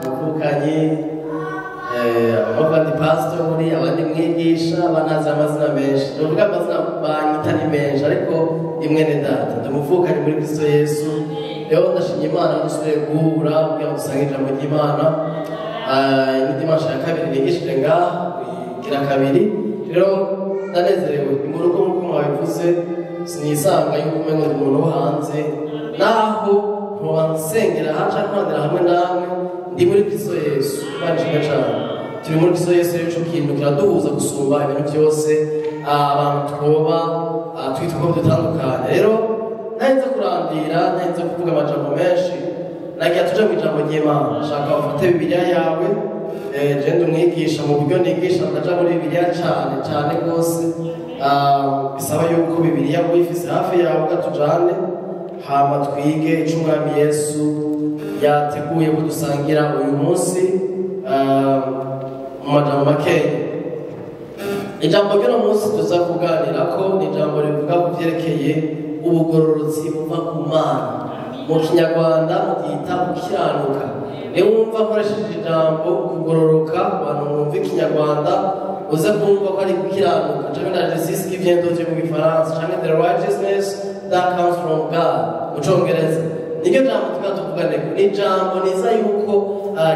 Muvukanye abandi pasitori, abandi mwigisha, banazi amazina menshi. Ndavuga amazina banyita ni menshi, ariko imwe ni data, ndumuvukanye muri Kristo Yesu. Rero ndashimye Imana dusubiye guhura kugira ngo dusange ijambo ry'Imana. Ni dimanche ya kabiri nigishije ngaha, igira kabiri. Rero ndanezerewe, ni mu rugo nk'uko mwabivuze, sinisanga yuko umengo ndi umuntu wo hanze, naho ntoba nsengera aha canke nkoranira hamwe namwe, ndi muri Kristo Yesu. Imana ishimwe cane. Turi muri Kristo Yesu, rero ico kintu kiraduhuza gusumba ibintu vyose abantu twoba twitwa ko dutandukanye. Rero ntarinze kurandira, ntarinze kuvuga amajambo menshi, nagira tuje mu ijambo ry'Imana. Shaka ufate Bibiliya yawe. Je ndi umwigisha, mu buryo nigisha ndaja muri Bibiliya cane cane rwose. Bisaba yuko Bibiliya uyifise hafi yawe ugatujane, hama twige ico Umwami Yesu yateguye ko dusangira uyu munsi. Mu majambo makeya, ijambo ry'uno munsi tuza kuganirako ni ijambo rivuga ku vyerekeye ubugororotsi buva ku Mana. Mu Kinyarwanda mubyita gukiranuka. Niyo wumva nkoresheje ijambo kugororoka, abantu mwumva Ikinyarwanda uze kumva ko ari gukiranuka, canke la justice qui vient de Dieu mu Gifaransa, canke the righteousness that comes from God mu Congereza. Niryo jambo tuba tuvuganeko. Ni ijambo niza yuko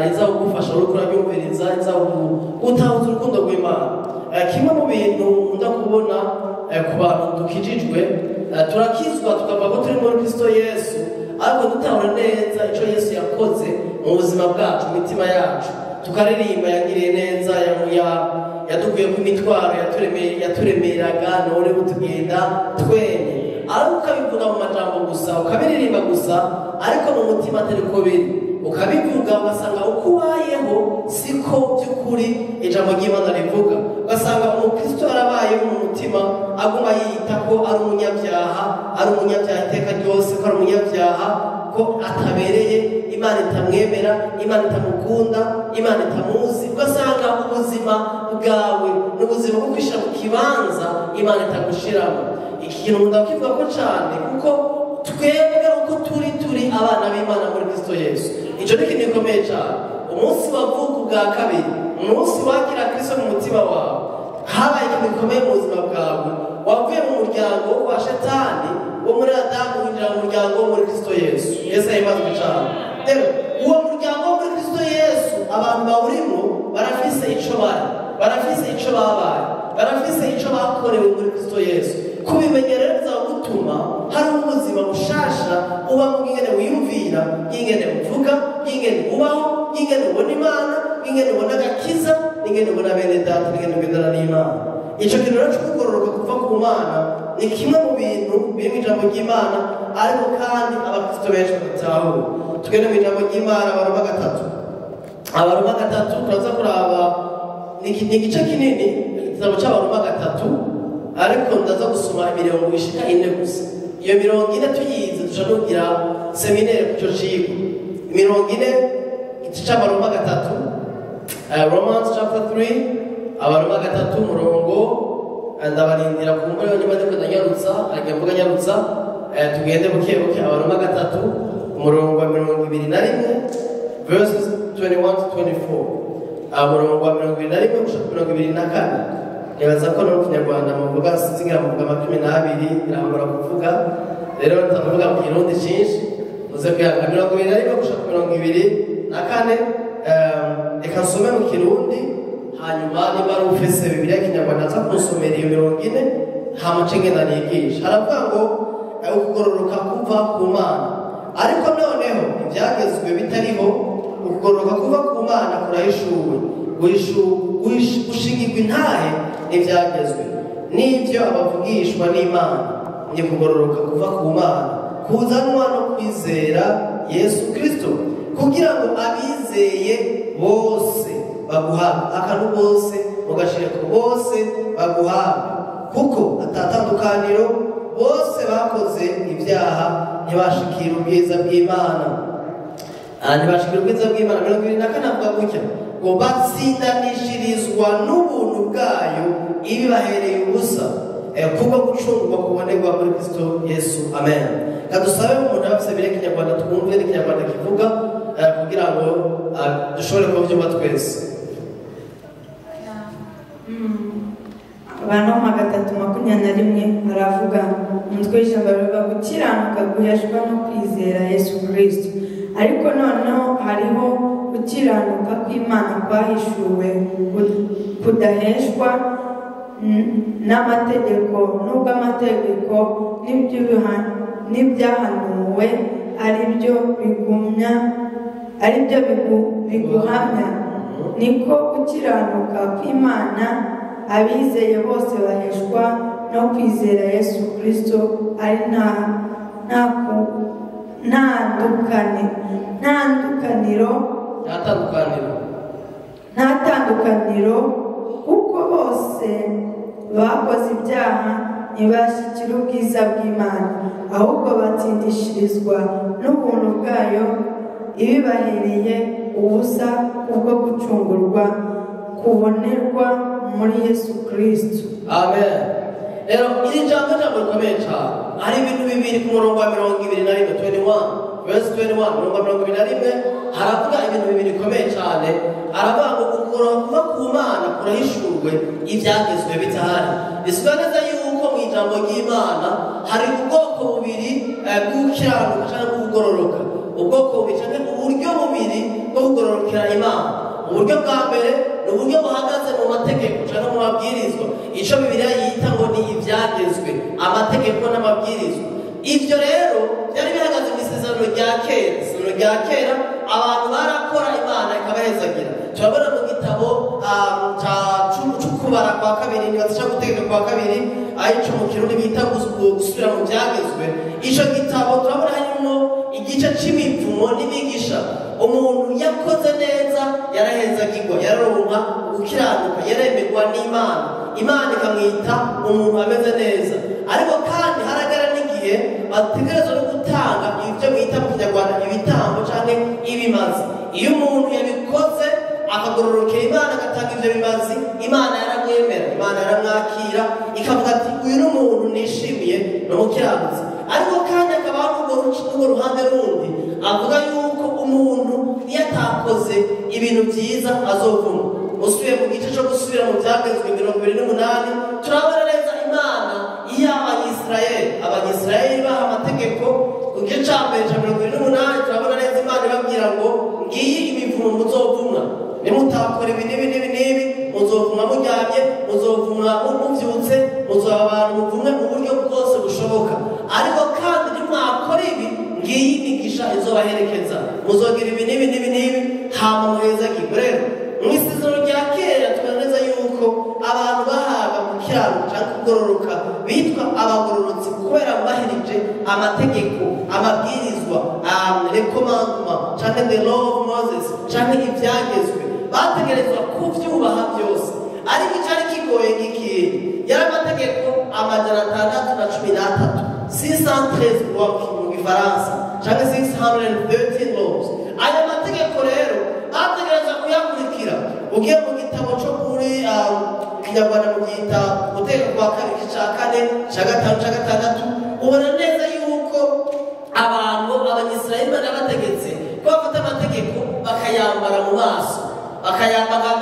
riza kugufasha uriko uraryumviriza, riza gutahuza urukundo rw'Imana. Kimwe mu bintu nkunda kubona ku bantu dukijijwe, turakizwa tukavuga ko turi muri Kristo Yesu, ariko dutahura neza ico Yesu yakoze mu buzima bwacu, mu mitima yacu. Tukaririmba yangiriye neza, yadukuye ku mitwaro yaturemeraga, none ubu tugenda twenye. Ariko ukabivuga mu majambo gusa, ukabiririmba gusa, ariko mu mutima atari ko biri. Ukabivuga ugasanga uko ubayeho siko by'ukuri ijambo ry'Imana rivuga. Ugasanga umukristo arabayeho mu mutima aguma yiyita ko ari umunyabyaha, ari umunyabyaha iteka ryose, ko ari umunyabyaha, ko atabereye Imana, itamwemera, Imana itamukunda, Imana itamuzi. Ugasanga ubuzima bwawe ni ubuzima bwo kwishira mu kibanza Imana itagushiramo. Iki kintu nkunda kukivuga ko cane, kuko twebwe uko turi abana b'Imana muri Kristo Yesu. Ico ni ikintu gikomeye cane. Umunsi wavuka ubwa kabiri, umunsi wakira Kristo mu mutima wawe, habaye ikintu gikomeye mu buzima bwawe. Wavuye mu muryango wa Shetani wo muri Adamu, winjira mu muryango wo muri Kristo Yesu. Yesu ahimbazwe cane. Rero uwo muryango wo muri Kristo Yesu, abantu bawurimo barafise ico bari, barafise ico babaye, barafise ico bakorewe muri Kristo Yesu. Kubimenya rero bizagutuma hari ubuzima bushasha uba mu ingene wiyumvira, ingene uvuga, ingene ubaho, ingene ubona Imana, ingene ubona agakiza, ingene ubona bene data, ingene ugendana n'Imana. Ico kintu rero c'ukugororoka kuva ku Mana ni kimwe mu bintu biri mu ijambo ry'Imana, ariko kandi abakristo benshi badatahura. Tugende mu ijambo ry'Imana, Abaroma 3. Abaroma 3 turaza kuraba, ni igice kinini igitabo c'Abaroma 3, ariko ndaza gusoma imirongo ishika 4 gusa. Iyo mirongo 4 tuyize duca tugira seminaire ku ico cigwa. Imirongo 4, igice c'Abaroma 3, Romans chapter 3, Abaroma 3 umurongo. Ndabarindira ku mbure nyuma ndiko ndanyarutsa, ariko mvuga nyarutsa, tugende buke buke. Abaroma 3 umurongo wa 21, verses 21 to 24, umurongo wa 21 gushika 24. Nibaza ko no mu Kinyarwanda muvuga, sinzi ngira muvuga 20, birangora kuvuga, rero ndavuga mu Kirundi cinshi, muze kwihangana. 21 gushika 24. Reka nsome mu Kirundi, hanyuma niba ari ufise Bibiliya y'Ikinyarwanda aza kunsomera iyo 40, hama nce ngenda nigisha. Haravuga ngo ukugororoka kuva ku Mana. Ariko noneho ibyagezwe bitariho, ukugororoka kuva ku Mana kurahishuwe, gushingirwa intahe n'ibyagezwe n'ibyo abavugishwa n'Imana. Ni kugororoka kuva ku Mana kuzanwa no kwizera Yesu Kristo, kugira ngo abizeye bose baguhabwe. Akantu bose mugashira ku bose baguhabwe, kuko atatandukaniro, bose bakoze ibyaha ntibashikira ubwiza bw'Imana. Ntibashikira ubwiza bw'Imana. 24 avuga gutya ngo batsindanishirizwa n'ubuntu bwayo ibibahereye ubusa, kubwo gucungurwa kubonerwa muri Kristo Yesu. Amen. Kadusabe umuntu afise Bibiliya y'Ikinyarwanda twumve n'ikinyarwanda kivuga. kugira ngo dushobore kubyumva twese. Abaroma 3:21 haravuga umutwe w'ijambo rivuga gukiranuka guheshwa no kwizera Yesu Kristo. Ariko noneho hariho gukiranuka kw'Imana kwahishuwe kudaheshwa n'amategeko, nubwo amategeko n'ibyahanuwe ari byo biguhamya. Niko gukiranuka kw'Imana abizeye bose baheshwa no kwizera Yesu Kristo, ari nta tandukaniro, kuko bose bakoze ibyaha ntibashyikira ubwiza bw'Imana, ahubwo batsindishirizwa n'ubuntu bwayo ibibahereye ubusa kubwo gucungurwa kubonerwa muri Yesu Kristo. Amen. Rero iri jambo rikomeye cyane. Hari ibintu bibiri ku murongo wa 21, 21 verse 21, murongo wa 21 haravuga ibintu bibiri bikomeye cyane. Aravuga ngo ukugororoka kuva ku Mana kurahishurwe ibyagezwe bitahari. Bisigura neza yuko mu ijambo ry'Imana hari ubwoko bubiri bw'ukiranuka cyangwa bw'ukugororoka. Ubwoko bubiri cyangwa uburyo bubiri bwo kugororokera Imana. Uburyo bwa mbere ni uburyo buhagaze mu mategeko cyangwa mu mabwirizwa, icyo Bibiliya yita ngo ni ibyagezwe, amategeko n'amabwirizwa. Ibyo rero byari bihagaze mu isezerano rya kera. Isezerano rya kera abantu barakora Imana ikabahezagira. Turabona mu gitabo cy'ukubara kwa kabiri, niba cyo gutegeka kwa kabiri, ayico mu Kirundi bita gusubira mu byagezwe. Icyo gitabo turabona harimo igice cy'imivumo n'imigisha. Umuntu yakoze neza yarahezagirwa, yararonka gukiranuka, yaremerwa n'Imana, Imana ikamwita umuntu ameze neza. Ariko kandi haragara n'igihe bategerezwa no gutanga ibyo mwita mu Kinyarwanda ibitambo canke ibimazi. Iyo umuntu yabikoze akagororokera Imana agatanga ivyo bimazi, Imana yaramwemera, Imana yaramwakira, ikavuga ati uyu ni umuntu nishimiye, ni umukiranutsi. Ariko kandi akaba n'urwo ruhande rundi avuga yuko umuntu iyo atakoze ibintu byiza azovuma. Usubiye mu gice cyo gusubira mu byagezwe 28, turabona neza Imana iyo Abanyisirayeli baha amategeko. Ku gice cya mbere cya 28 turabona neza Imana ibabwira ngo ngiyi imivumo muzovumwa, nimutakora ibi n'ibi n'ibi n'ibi muzovumwa muryamye, muzovumwa mubyutse, muzaba abantu muvumwe mu buryo bwose bushoboka. Ariko kandi nimwakora ibi, ngiyi imigisha izobaherekeza, muzogira ibi n'ibi n'ibi n'ibi, hama muhezagirwe. Rero mu isezerano rya kera tubona neza yuko abantu bahabwa gukiranuka cyangwa kugororoka bitwa abagororotsi kubera bubahirije amategeko, amabwirizwa, recommandement cyangwa the law of Moses cyangwa ibyagezwe, bategerezwa kubyubaha byose. Ariko icyari kigoye ngiki, yari amategeko 613, 613 lois mu Gifaransa cyangwa 613 laws. Ayo mategeko rero bategereza kuyakurikira. Ugiye mu gitabo cyo kuri Kinyarwanda mu gita gutegeka kwa kabiri, cya kane, cya gatanu, cya gatandatu, ubona neza yuko abantu Abanyisirayeli bari bategetse ko bafata amategeko bakayambara mu maso, bakayambara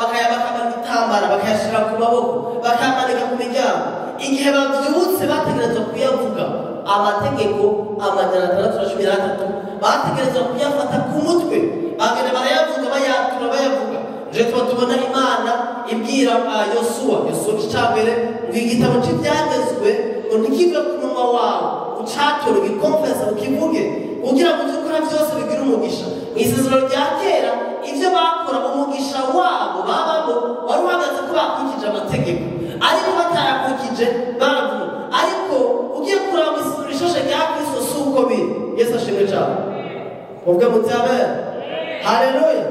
bakayashyira ku maboko, bakayamanika ku miryango. Igihe babyutse bategerezwa kuyavuga amategeko 613, bategerezwa kuyafata ku mutwe, bagenda barayavuga, bayatura, bayavuga. Nje tuba tubona Imana ibwira Yosuwa, Yosuwa cya mbere, ngo igitabo cy'ibyagezwe ngo ntikive ku munwa wawe, ucature, ugikonfesa, ukivuge, kugira ngo ibyo ukora byose bigire umugisha. Mu isezerano rya kera ibyo bakora umugisha wabo babamo wari uhagaze ko bakurikije amategeko, ariko batayakurikije baravuga. Ariko ugiye kuraba mu isezerano rishasha rya Kristo si uko biri. Yesu ashimwe cyane. Muvuge muti amen. Haleluya.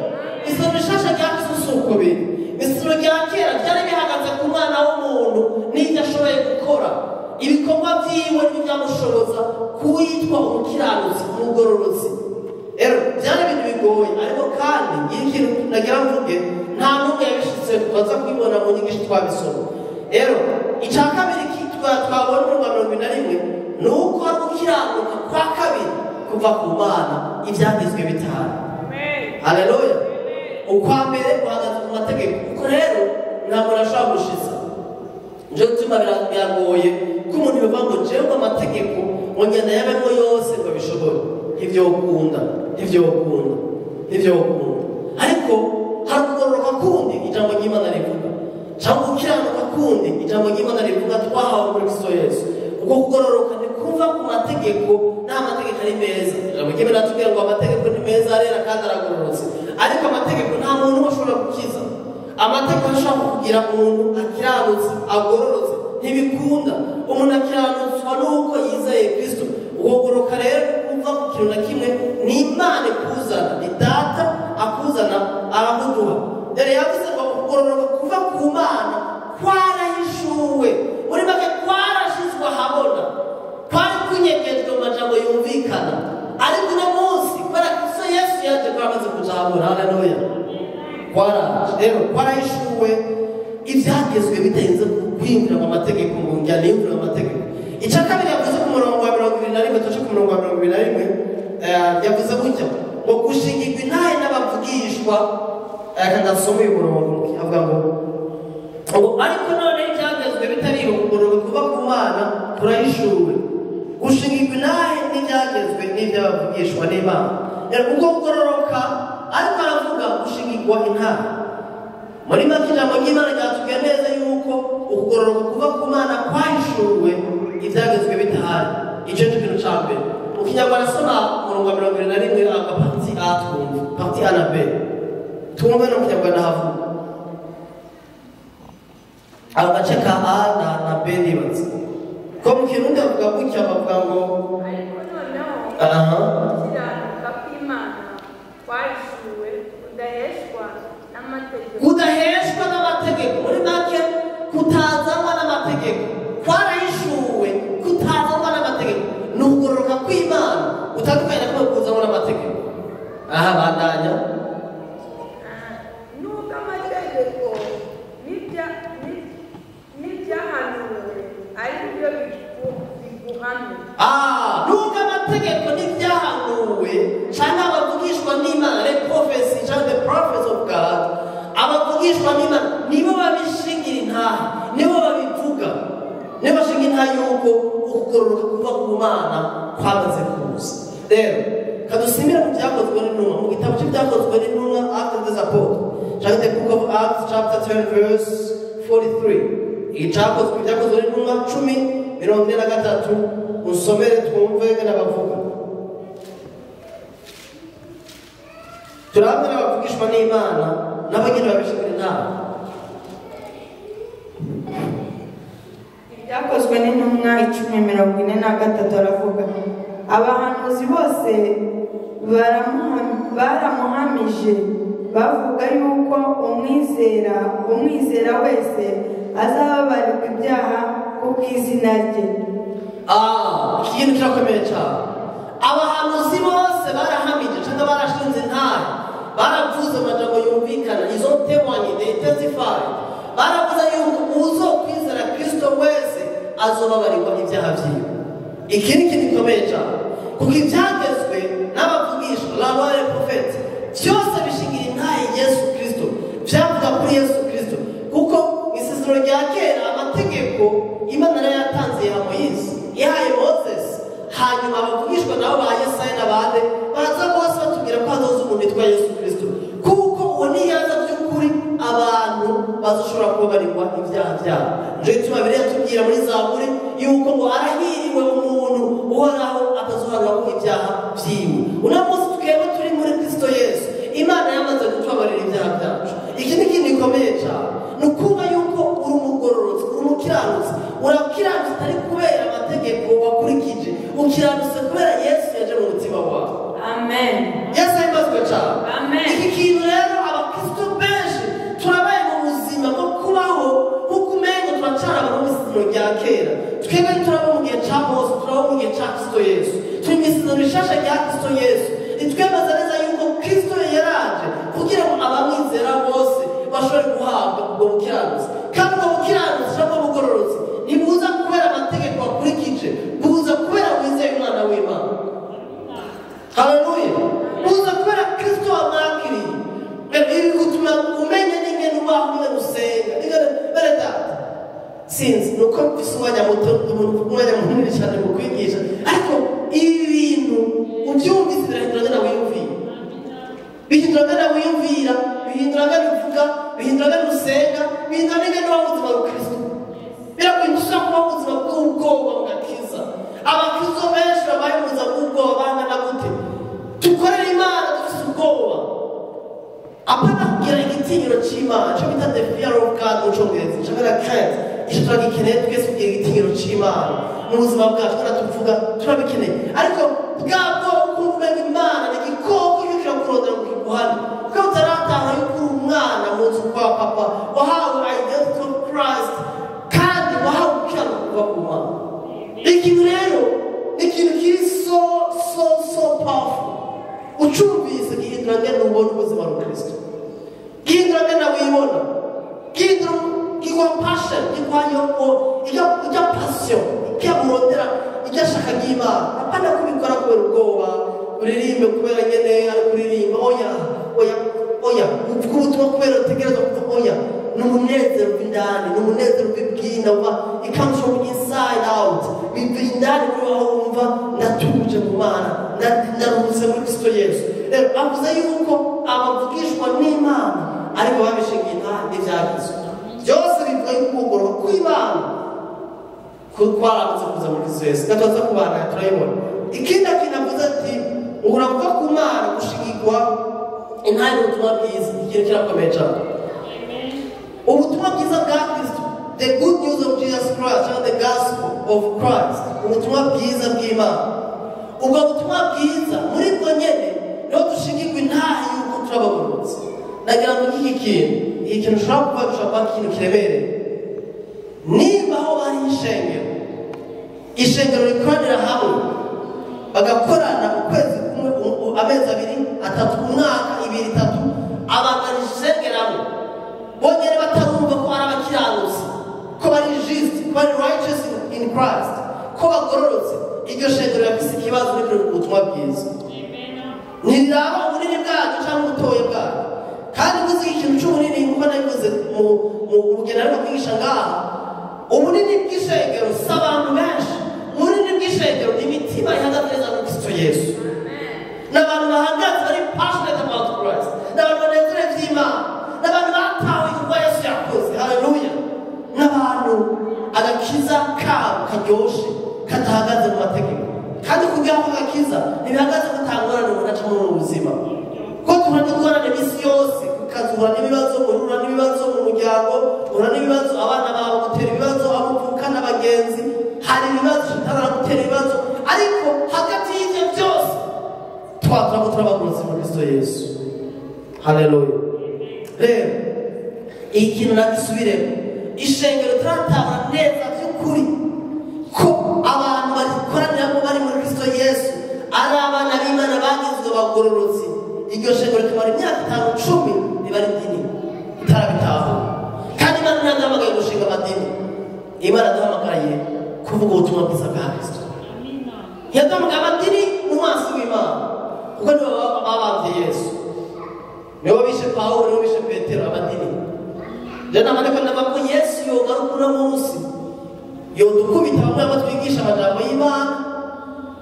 Isezerano rishasha rya Kristo si uko biri. Isezerano rya kera ryari bihagaze ku mwana w'umuntu n'ibyo ashoboye gukora, ibikorwa byiwe n'ibyamushoboza kuwitwa umukiranutsi, umugororotsi. Rero byari ibintu bigoye, ariko kandi ikintu nagira mvuge nta n'umwe yabishitse, tuza kubibona mu nyigisho twabisoma. Rero icya kabiri twabona mu 41 ni uko hari gukiranuka kwa kabiri kuva ku Mana ibyagezwe bitanu. Haleluya. Ukwa mbere guhagaze ku mategeko, kuko rero nta muntu ashobora gushiza. Nje gutuma biragoye ko umuntu bivuga ngo jewe amategeko ngo ngenda yabemo yose ngo bishobore. Ntivyokunda, ntivyokunda, ntivyokunda. Ariko hari ukugororoka kundi ijambo ry'Imana rivuga, cyangwa gukiranuka kundi ijambo ry'Imana rivuga twahawe muri Kristo Yesu. Uko kugororoka ni kuva ku mategeko, nta mategeko ari meza. Ijambo ry'Imana riratubwira ngo amategeko ni meza, arera kandi aragororotse, ariko amategeko nta muntu ashobora gukiza. Amategeko ashobora kugira umuntu akiranutse, agororotse, ntibikunda. Umuntu akiranutswa nuko yizeye Kristo. Ukugororoka rero kuva ku kintu na kimwe, ni Imana ikuzana, ni Data akuzana aramuduha. Rero yavuze ngo ukugororoka kuva ku Mana kwarahishuwe, muri make kwarashizwe ahabona, kwari kunyegejwe mu majambo yumvikana, ariko uno munsi kubera Kristo Yesu yaje kwaramaze kuja ahabona. Haleluya. Kwaraje rero, kwarahishuwe ibyagezwe bitarinze kwinjira mu mategeko, ngo njya ninjira mu mategeko. Icya kabiri yavuze ku murongo wa 21, tuje ku murongo wa 21, yavuze gutya ngo gushingirwa intahe n'abavugishwa. Reka ndasome uyu murongo, avuga ngo ariko none ibyagezwe bitari ukugororoka kuva ku Mana kurahishuwe, gushingirwa intahe n'ibyagezwe n'iby'abavugishwa n'Imana. Ubwo kugororoka ariko aravuga gushingirwa intahe. Muri make ijambo ry'Imana ryatubwiye neza yuko ukugororoka kuva ku Mana kwahishuwe ibyagezwe bitahari. Icyo ni ikintu cya mbere. Mu Kinyarwanda soma umurongo wa 21 aka partie A, twumve partie A na B, twumve no mu Kinyarwanda havuga ako gace ka A na B. Nibaza ko mu Kirundi bavuga gutya, bavuga ngo ariko noneho aha gukiranuka kw'Imana kwahishuwe kudaheshwa n'amategeko. Kudaheshwa n'amategeko, muri make kutazanwa n'amategeko, kwarahishuwe kutazanwa n'amategeko. Ni ukugororoka kw'Imana gutandukanye na kumwe kuzanwa n'amategeko. Aha bandanya. Nubwo amategeko n'ibyahanuwe ari byo biguhamya. Nubwo amategeko n'ibyahanuwe cyangwa abavugishwa n'Imana, les prophecies cyangwa the prophets of God, abavugishwa n'Imana nibo babishingira intahe, nibo babivuga, nibo bashinga intahe yuko ukugororoka kuva ku Mana kwamaze kuza. Rero kadusimira mu Byakozwe n'Intumwa, mu gitabo cy'Ibyakozwe n'Intumwa, Acts of the Apostles cyangwa the book of Acts chapter 10 verse 43. Icyakozwe, Ibyakozwe n'Intumwa 10:43, usomere twumve ngene bavuga. Turabona abavugishwa n'Imana nabo nyine babishingira intahe. Ibyakozwe n'Intumwa 10:43 aravuga abahanuzi bose baramuhamije bavuga yuko umwizera wese azababarirwa ibyaha kubw'izina rye. Iki kintu kirakomeye cyane. Abahanuzi bose barahamije cyangwa barashinze intahe, baravuze amajambo yumvikana, izo témoigné, they testified. Baravuze yuko uzokwizera Kristo wese azobabarirwa ibyaha vyiwe. Iki ni ikintu gikomeye cyane, kuko ibyagezwe n'abavugishwa, la loi et les prophètes, byose bishingira intahe Yesu Kristo, byavuga kuri Yesu Kristo. Kuko isezerano rya kera, amategeko Imana yari yatanze ya Moyize, yahaye Moses, hanyuma abavugishwa nabo ba Yesaya n'abandi baza bose batubwira ko hazoza umuntu witwa Yesu Kristo, kuko uwo niyaza by'ukuri abantu bazoshobora kubabarirwa ibyaha byabo. Nico gituma Bibiliya tubwira muri Zaburi yuko ngo arahiriwe umuntu Uhoraho atazoharura ibyaha vyiwe. Uno munsi twebwe turi muri Kristo Yesu, Imana yamaze kutubabarira ibyaha byacu. Iki ni ikintu gikomeye cyane, ni ukumva yuko uri umugororotsi, uri umukiranutsi. Urakiranutse atari kubera amategeko wakurikije, ukiranutse kubera Yesu yaje mu mutima wawe. Amen. Yesu ahimbazwe cyane. Amen. Iki kintu rero abakristo benshi turabaye mu buzima bwo kubaho nk'uko umengo turacara abantu mu isezerano rya kera. Twebwe turaba mu gihe cya Mose, turaba mu gihe cya Kristo Yesu, turi mu isezerano rishasha rya Kristo Yesu. Nitwemeza neza yuko Kristo yaraje kugira ngo abamwizera bose bashobore guhabwa Sinzi nuko mfise umwanya muto, umwanya munini cyane mu kwigisha, ariko ibi bintu ubyumvise birahindura ngana wiyumvira, bihindura ngana wiyumvira, bihindura ngana uvuga, bihindura ngana usenga, bihindura n'ingana uba ubuzima bwa Kristo. Biraguhindura kuba ubuzima bw'ubwoba bugakiza. Abakristo benshi babaye mu buzima bw'ubwoba bangana gute? Dukorera Imana dufite ubwoba, apana kugira igitinyiro c'Imana, cyo bita the fear of God mu Congereza, cyo bita crainte. Icyo turagikeneye twese, kugira igitinyiro c'Imana mu buzima bwacu. Kandi tuvuga turabikeneye, ariko bwa bwoba ukumva umenga Imana ni igikoko cyo kirakurondera ngo kiguhane, kuko utarataha yuko uri umwana mu nzu kwa papa, wahawe identity of Christ kandi wahawe gukiranuka kuva ku Mana. Ikintu rero ni ikintu kiri so so so powerful. Ucumvise gihindura ngene ubona ubuzima bwa Kristo, gihindura ngene wibona, gihindura, giguha passion, giguha yo ijya passion, ijya urondera, ijya shaka ry'Imana. Apana kubikora kubera ubwoba, uririmbe kubera nyene ari kuririmba. Oya, oya, oya. Uvuga ubutumwa kubera utegerezwa kuvuga? Oya. Ni umunezero w'indani, ni umunezero w'ibwina uva, it comes from inside out, biva indani muri wawe, wumva ndatuje mu Mana, ndaruhutse muri Kristo Yesu. Rero avuze yuko abavugishwa n'Imana ariko babishingiye nta n'ibyagizwe byose bivuga yuko ukugororoka kw'Imana kwaramutse kuza muri Kristo Yesu. Gatoza kubana turayibona. Ikindi kintu avuze ati uravuga ku Mana gushigikwa intare ubutumwa bwiza. Ikintu kirakomeye cyane, ubutumwa bwiza bwa Kristo, the good news of Jesus Christ cyangwa the gospel of Christ, ubutumwa bwiza bw'Imana. Ubwo butumwa bwiza muri bwo nyene niho dushingirwa intahe yuko turabagororotse. Nagira ngo iki kintu, iki kintu ushobora kuba, gishobora kuba ikintu kiremereye. Niba aho bari ishengero, ishengero rikoranira hamwe, bagakorana ukwezi kumwe, amezi 2, 3, umwaka, 2, 3, abantu barisengeramo bonyine batarumva ko ari abakiranutsi, ko bari just, ko bari righteous in Christ, ko bagororotse, iryo shengero rirafise ikibazo. N'ibyo ubutumwa bwiza ntiriraba ubunini bwaryo cyangwa ubutoya bwaryo. Kandi uvuze ikintu cy'ubunini, nkuko nabivuze mu bugeni ariko kwigisha ngaha, ubunini bw'ishengero si abantu benshi. Ubunini bw'ishengero ni imitima ihagaze neza muri Kristo Yesu, ni abantu bahagaze bari passionate about Christ, ni abantu banezerewe by'Imana, ni abantu batawe igikorwa Yesu yakoze. Haleluya! N'abantu agakiza kabo karyoshe, kadahagaze mu mategeko. Kandi kugira ngo agakiza ntibihagaze ko atangorane umuntu acamo mu buzima, ko duhura n'ingorane iminsi yose, ukazura n'ibibazo, uhura n'ibibazo mu muryango, uhura n'ibibazo, abana bawe gutera ibibazo, abo uvukana, bagenzi, hari ibibazo, shitani aragutera ibibazo. Ariko hagati y'ibyo byose twatura ko turabagororotse muri Kristo Yesu. Haleluya! Rero ikintu nagisubiremo, ishengero turatahura neza by'ukuri ko abantu barikoraniramo bari muri Kristo Yesu ari abana b'Imana bagizwe abagororotsi, iryo shengero rikamara imyaka 5, 10, riba ari idini itarabitahura. Kandi Imana ntiyaduhamagaye gushinga amadini. Imana yaduhamagaye kuvuga ubutumwa bwiza bwa Kristo. Ntiyaduhamagaye amadini mu maso w'Imana, kuko nibo babambye Yesu, nibo bishe Pawulo, nibo bishe Petero, amadini. Rero namaneko ndavuga ko Yesu yogaruka uno munsi yodukubita bamwe bamwe twigisha amajambo y'Imana.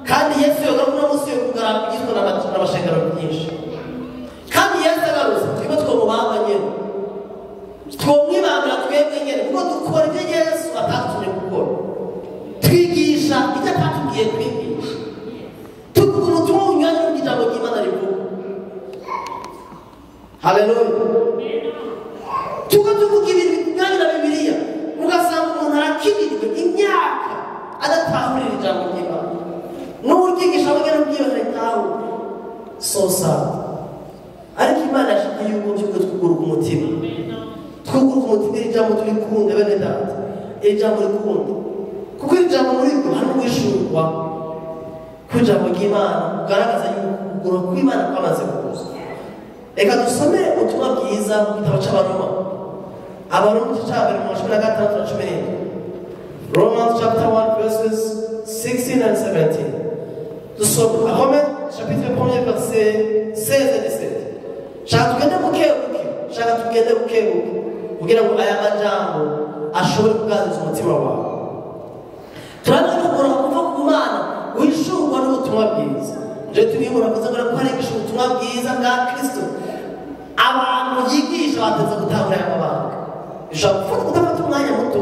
Kandi Yesu yogaruka uno munsi yokugaragizwa n'amashengero byinshi. Kandi Yesu agarutse, twebwe twomubamba nyene, twomwibambira twebwe nyene, kuko dukora ibyo Yesu atatumye gukora, twigisha ibyo atatubwiye kwigisha, tuvuga ubutumwa bunyuranye n'ubwo ijambo ry'Imana rivuga. Haleluya! Tuko tuvuga ibintu binyuranye na Bibiliya, ugasanga umuntu arakirijwe imyaka adatahurira ijambo ry'Imana, n'uryigisha wenyine ubwiwe ntaritahura. So sad. Ariko Imana yashaka yuko by'ukuri twuguruka umutima, twuguruka umutima, iri jambo turikunde. Bene data, iri jambo rikunde, kuko iri jambo muri ryo harimo guhishurwa kw'ijambo ry'Imana kugaragaza yuko ukuguru kw'Imana kwamaze kuza. Reka dusome ubutumwa bwiza mu gitabo cy'Abaroma, Abaroma igice cya mbere mu 16 na 17. Romans chapter 1 verses 16 and 17. Dusome Romains chapitre 1 verset 16 et 17. Shaka tugende buke buke, shaka tugende buke buke kugira ngo aya majambo ashobore kuganiriza umutima wawe. Turabona ukugororoka kuva ku Mana wishurwa n'ubutumwa bwiza. Nje tubibura kuza ngo arigisha ubutumwa bwiza bwa Kristo. Abantu yigisha bateza gutahura aya mabanga. Bishobora gufata kudafata umwanya muto,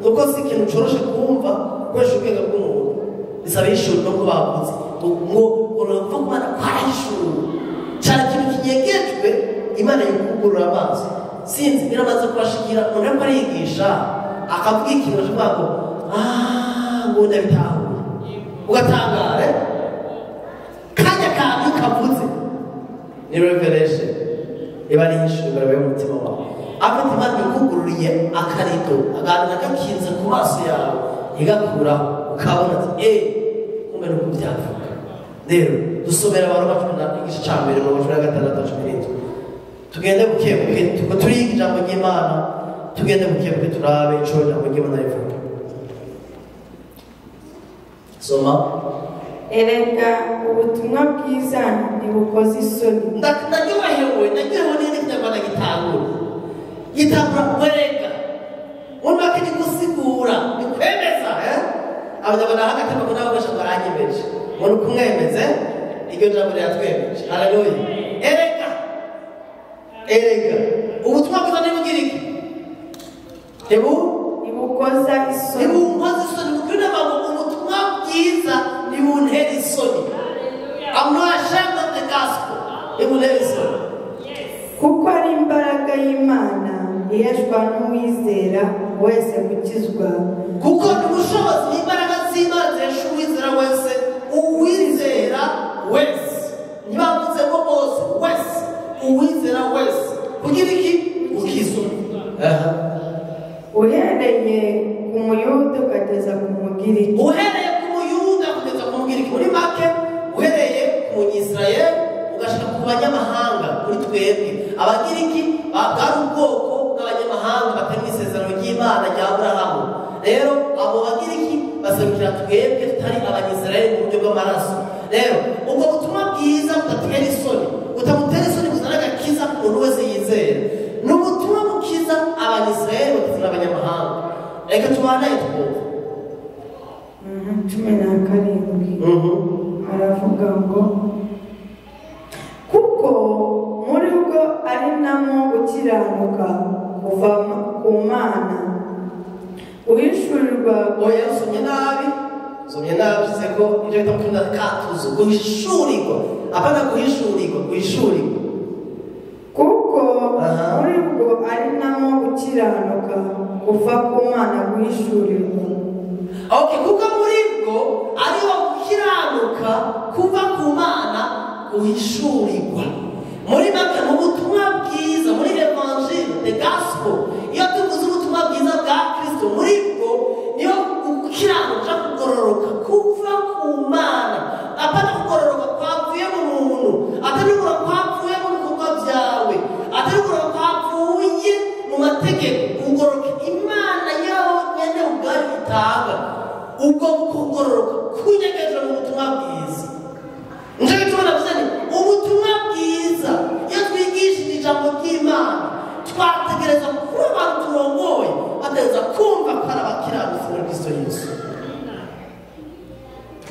kuko si ikintu coroshe kumva gukoresha ubwenge bw'umuntu. Bisaba ishuri no kubavuze ngo ugororoka kuva ku Mana kwarahishuriwe. Cyane ikintu kinyegejwe Imana yikugurura amaso. Sinzi biramaze kubashikira umuntu ariko arigisha akavuga ikintu ashobora ngo ngo ndabitahuye, ugatangara kanya kantu kavuze ni revelation, iba ari ishuri y'umutima wawe. Afite Imana ikugururiye akarido agantu gakinze ku maso yawe igakuraho ukabona ati kumbe nuko byavuga. Rero dusomera Abaroma 10 igice cya mbere mu 16 17. Tugende buke buke, tuko turiga ijambo ry'Imana, tugende buke buke turabe ico ijambo ry'Imana rivuga. Soma. Erega ubutumwa bwiza ntibukoze isoni. Ndaryohewe n'ikinyarwanda gitangura kwereka muri make ni gusigura, ni kwemeza. Abanyarwanda hagati bakunda bakoresha ngo aranyemeje, ngo ni ukumwemeze. Iryo jambo riratwemeje. Haleluya. Erega ubutumwa bwiza ntibugira iki? Ntibukoza isoni. Ntibunkoza isoni. Kuko ngo ubutumwa bwiza ntibuntera isoni. I'm not ashamed of the gospel. Ntibuntera isoni. Kuko ari imbaraga y'Imana iheshwa n'uwizera wese gukizwa. Kuko ni ubushobozi n'imbaraga z'Imana zihesha uwizera wese, uwizera wese. Ntibavuze ngo bose, wese, uwizera wese. Kugira iki? Gukizwa. Aha. Uhereye ku Muyuda ukageza ku Mugiriki. Uhereye ku Muyuda kugeza ku Mugiriki. Muri make, uhereye ku Munyisirayeli ugashika ku banyamahanga, kuri twebwe. Abagiriki bwari ubwoko bw'abanyamahanga batari mu isezerano ry'Imana rya Aburahamu. Rero abo Bagiriki baserukira twebwe tutari Abanyisirayeli mu buryo bw'amaraso. Rero ubwo butumwa bwiza budatera isoni, butamutera isoni, buzana agakiza ku muntu wese yizera. Ni ubutumwa bukiza Abanyisirayeli, bukiza n'abanyamahanga. Reka tubanaye twumve. 17 aravuga ngo kuko muri bwo ari namo gukiranuka kuva ku Mana uhishurirwa. Oya, usomye nabi, usomye nabi. Usize ko ibyo bita mu kirundi katuzo, guhishurirwa, apana guhishurirwa, guhishurirwa. Kuko muri bwo ari namo gukiranuka kuva ku Mana guhishurirwa. Okay, kuko muri bwo ariho gukiranuka kuva ku Mana guhishurirwa. Muri make, mu butumwa bwiza, muri évangile, the gospel, iyo tuvuze ubutumwa bwiza bwa Kristo, muri bwo niyo gukiranuka, kugororoka kuva ku Mana. Apana kugororoka kwavuye mu muntu, atari kugororoka kwavuye mu bikorwa byawe, atari kugororoka kwavuye mu mategeko, kugororoka Imana yonyine ubwayo itanga. Ubwo kugororoka kunyegeje mu butumwa bwiza. Nicyo gituma navuze nti ubutumwa bwiza, iyo twigishije ijambo ry'Imana, twategereza kuba abantu turongoye bategereza kumva ko ari abakiranutsi muri Kristo Yesu.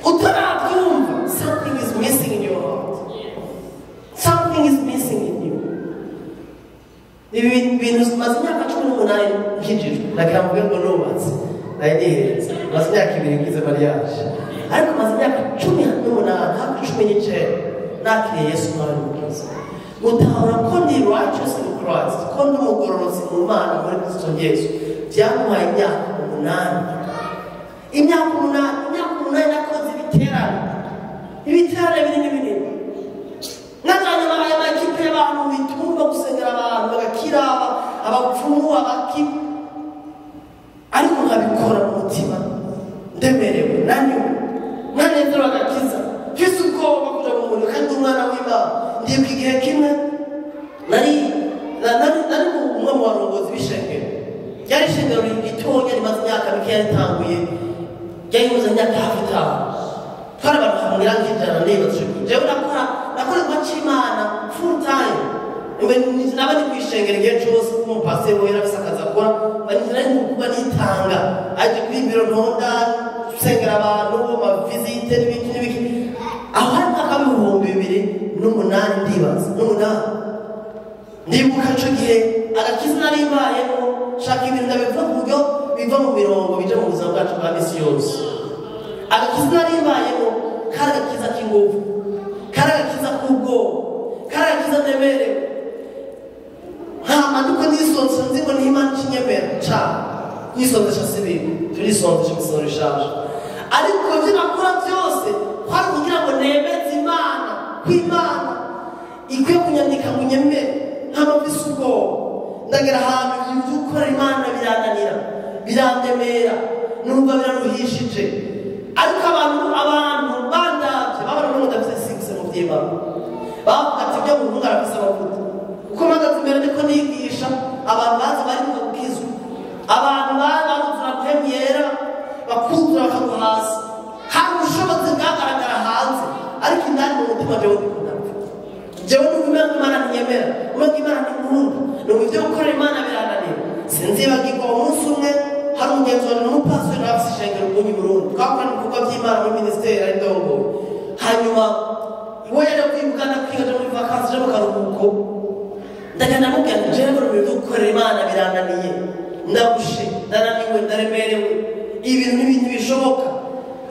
Utarabyumva, something is missing in your heart, something is missing in you. Ibi bintu, maze imyaka 18 nkijijwe. Nagira mvuge ngo nubatse, nari nihenze, maze imyaka 2 ngize mariage, ariko maze imyaka 18, hafi 19, nakiriye Yesu Umwami n'Umukiza. Gutahura ko ndi righteous in Christ, ko ndi umugororotsi mu Mana muri Kristo Yesu, byamuhaye imyaka 8, imyaka 8, imyaka 8. Nakoze ibiterane, ibiterane binini binini, najanye amakipe y'abantu bitumba gusengera abantu bagakira, abapfumu, abaki, ariko nkabikora mu mutima ndemerewe, naniwe, nkanezerewe agakiza, mfise ubwoba kuja mu muriro kandi umwana w'Imana. Ndibuka igihe kimwe nari umwe mu barongozi b'ishengero. Ryari ishengero ritonya rimaze imyaka mike yaritanguye, ryari rimaze imyaka hafi 5. Twari abantu hamwira nk'100. Nibaza jewe nakora igikorwa c'Imana full time. Naba ndi kw'ishengero igihe cose, kuko umupasiteri we yari afise akazi. ndakora kuba nitanga aje kuri biro ntonda nsengera abantu amavisite n'ibiki n'ibiki. Aho hari umwaka w'2008 ndibaza n'umunani ndibuka ico gihe agakiza nari mbayemo shaka ibintu ndabivuga ku buryo biva mu mirongo bija mu buzima bwacu bwa misi yose. Agakiza nari mbayemo kari agakiza k'inguvu, kari agakiza k'ubwoba, kari agakiza ndemerewe. Hama ndiko nisonze nzi ngo n'Imana ikinyemera cane nisonzesha si bibi, turisonzesha imisoro ishaje, ariko ivyo nakora byose kwari kugira ngo nemeze Imana ko Imana ikwiye kunyandika ngo unyemere. Hama mfise ubwoba ndagera ahantu ibintu vyo gukora Imana birananira, birandemera, numva biraruhishije. Ariko abantu bandavye babona ko ndafise 6 mu vy'Imana, bavuga ati ibyo muhungu arafise amavuta. Kuko mpagaze imbere ndiko nigisha abantu baza bari gukizwa, abantu baruzura mpemu yera bakuzura bakagwa hasi. Hari ubushobozi bwagaragara hanze, ariko indani mu mutima jewe ndiko ndapfa. Jewe numva umengo Imana ntinyemera, umengo Imana ntinkunda, numva ivyo gukorera Imana birananira. Sinzibagirwa umunsi umwe hari umugenzi wanje n'umupasiteri nawe afise ishengero ubunye i Burundi, twakorana ibikorwa vy'Imana muri minisiteri ari ndongoye. Hanyuma we yaje kwivugana kwiga aja muri vakansi aja mu karuhuko, ndagenda mubwira nti jewe mbona ibintu vyo gukorera Imana birananiye, ndarushe, ndananiwe, ndaremerewe, ibintu n'ibintu bishoboka.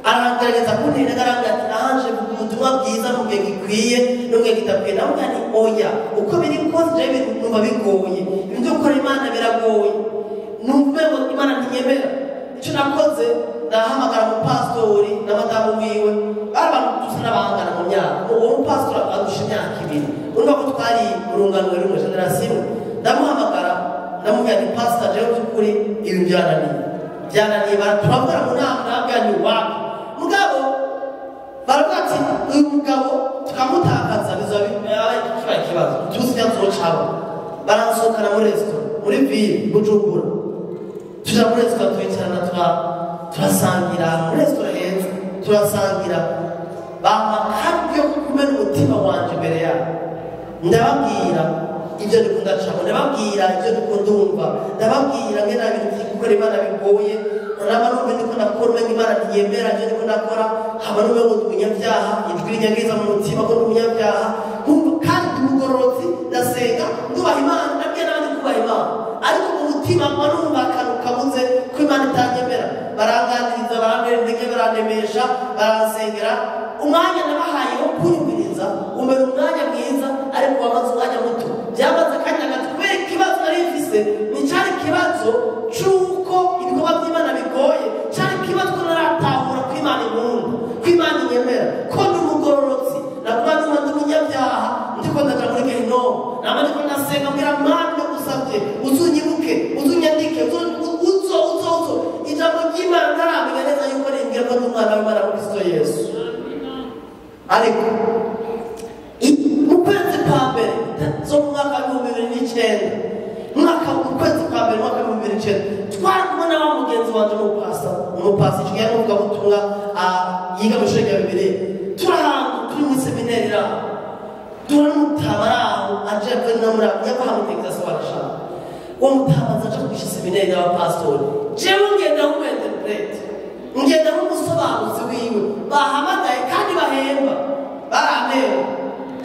Arangerageza kuntera arambwira ati ahanje vuga ubutumwa bwiza mu gihe gikwiye no mu gihe kidakwiye. Ndamubwira nti oya, uko biri kose jewe ibintu numva bigoye, ibintu vyo gukorera Imana biragoye, numva umengo Imana ntinyemera. Ico nakoze ndahamagara umupasitori na madamu wiwe, bari abantu dusa n'abangana mu myaka. Uwo mupasitori adusha imyaka 2, urumva ko twari urungano rumwe, generasiyo imwe. Ndamuhamagara ndamubwira nti pastor, jewe by'ukuri ibintu byarananiye, byarananiye. Turavugana mu nama, ndababwira nti wapi mugabo, baravuga ati uyu mugabo tukamutakaza bizoba kibaye ikibazo, tuzi ivyo azocaba. Baransohokana muri resitora muri ville Bujumbura, tuja muri resitora turicarana, turasangira muri resitora heza, turasangira. Bampa akaryo ko kumena umutima wanje imbere yabo, ndababwira ibyo ndiko ndacamo, ndababwira ibyo ndiko ndumva, ndababwira ngene ibintu vyo gukora Imana bigoye. Naba numva ndiko ndakora umengo Imana ntiyemera ivyo ndiko ndakora, haba numva ngo ndi umunyabyaha, ijwi rinyegeza mu mutima ko ndi umunyabyaha, nkumva kandi ndi umugororotsi, ndasenga, ndubaha Imana, ndabwira n'abandi kubaha Imana, ariko mu mutima mba numva akantu kabuze ko Imana itanyemera. Baranganiriza, barantera intege, barandemesha, baransengera. Umwanya nabahaye wo kunyumviriza umbera umwanya mwiza, ariko wamaze umwanya muto. Byamaze akanya gato kubera ikibazo nari mfise, ni cari ikibazo c'uko ibikorwa vy'Imana bigoye, cari ikibazo ko naratahura ko Imana inkunda, ko Imana inyemera, ko ndi umugororotsi. Naguma ndumva ndi umunyabyaha, ndiko ndaja muri gehinomu, nama ndiko ndasenga mbwira Mana ndagusavye uzunyibuke, uzunyandike, uzo uzo uzo. Ijambo ry'Imana ntaramenya neza yuko rimbwira ko ndi umwana w'Imana muri Kristo Yesu. Ariko mu kwezi kwa mbere zo mu mwaka w'2009, mu kwezi kwa mbere mwaka w'2009, twari kumwe na wa mugenzi wanje umupastor ico gihe n'umuvugabutumwa yiga mu ishuri rya Bibiliya. Turi ahantu turi muri seminari iraho, duhura n'umutama ari aho aje avuye no muri aho, yava hamwe Texas warashaka. Uwo mutama aza aja kwigisha seminari y'abapasitori. Jewe ngenda nk'umu-interprete, ngenda nk'umusobanuzi wiwe, bahamagaye kandi bahemba, barampemba.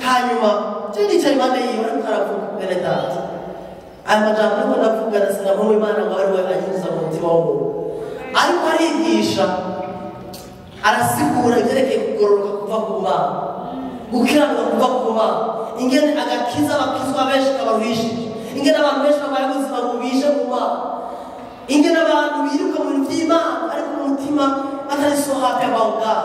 Hanyuma je nicaye impande yiwe ariko aravuga, bene data, aya majambo ariko ndavuga ndasenga mpamvu Imana ngo abe ari we anyuza mu mutima w'umuntu. Ariko arigisha, arasigura ibyerekeye kugororoka kuva ku Mana, gukiranuka kuva ku Mana, ingene agakiza abakizwa benshi kabaruhishije, ingene abantu benshi babaye ubuzima bubishe mu Mana, ingene abantu biruka mu bintu vy'Imana ariko mu mutima batari so happy about God.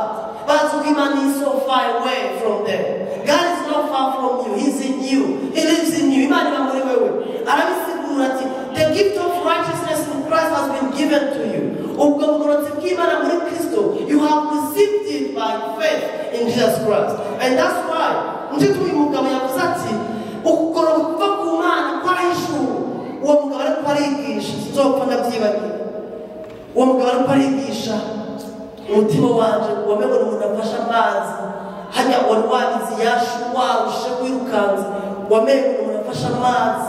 Bazi ko Imana is so far away from them. God is not far from you, He's in you, He lives in you. Imana iba muri wewe. Arabisigura ati the gift of righteousness in Christ has been given to you. Ubwo bugororotsi bw'Imana muri Kristo, you have received it by faith in Jesus Christ. And that's why nje uyu mugabo yavuze ati ukugororoka kuva ku Mana kwarahishuwe. Uwo mugabo ariko arigisha, sinzopfa ndavyibagiwe. Uwo mugabo ariko arigisha, umutima wanje wamengo ni umuntu afashe amazi, hajya wari wagize yashu warushe wirukanze, wamengo ni umuntu afashe amazi